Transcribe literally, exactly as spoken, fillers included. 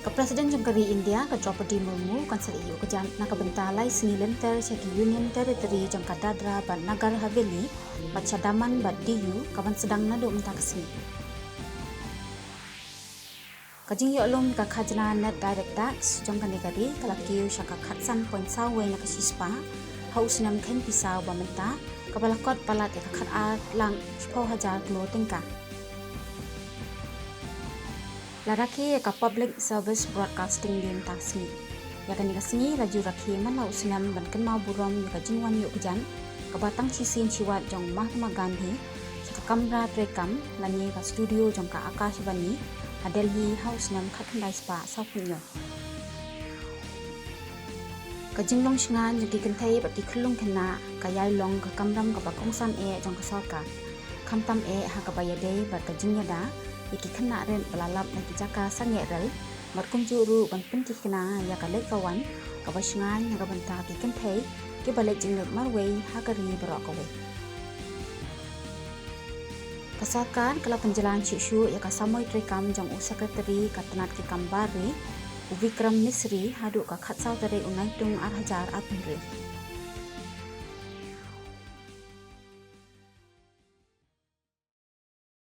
Ka President jong ka ri India, ka Droupadi Murmu, kan sa leit ïuh kjat na ka bynta lai sngi lynter sha ki Union Territory jong ka Dadra bad Nagar Haveli bad sha Daman bad Diu, ka ban sdang naduh mynta ka sngi. Ka jingïoh lum ka khajna Net Direct Tax jong kane ka ri ka la kiew sha ka khatsan point saw wei na ka shispah ha u snem kheiñ phew saw ba mynta, kaba la kot palat ïa ka khatar lak shiphew hajar klur tyngka. La rakhe ïa ka Public Service Broadcasting Day mynta ka sngi. Ïa kane ka sngi la ju rakhe man la u snem ban kynmaw burom ïa ka jingwan ïuh kjat kaba tang shisien shiwat jong u Mahatma Gandhi sha ka kamra treikam lane ka studio jong ka Akashvani ha Delhi ha u snem khatkhyndai spah sawphew hynñiew. Ka jinglong shngaiñ jong ki kynthei bad ki khyllung khynnah ka ïai long ka kamram kaba kongsan eh jong ka sorkar, khamtam eh ha kaba ïadei bad ka jingïada ïa ki khynnah rit ba la lap na ki jaka sangeh rel, bad kumjuh ruh ban pyntikna ïa ka leit ka wan kaba shngaiñ na ka bynta ki kynthei kiba leit jingleit marwei ha ka ri baroh kawei. Ka sorkar ka la pynjlan shuh shuh ïa ka samoi treikam jong u Secretary ka tnat ki kam bar ri, u Vikram Misri, haduh ka khatsaw tarik u Naitung ar hajar arphew hynriew.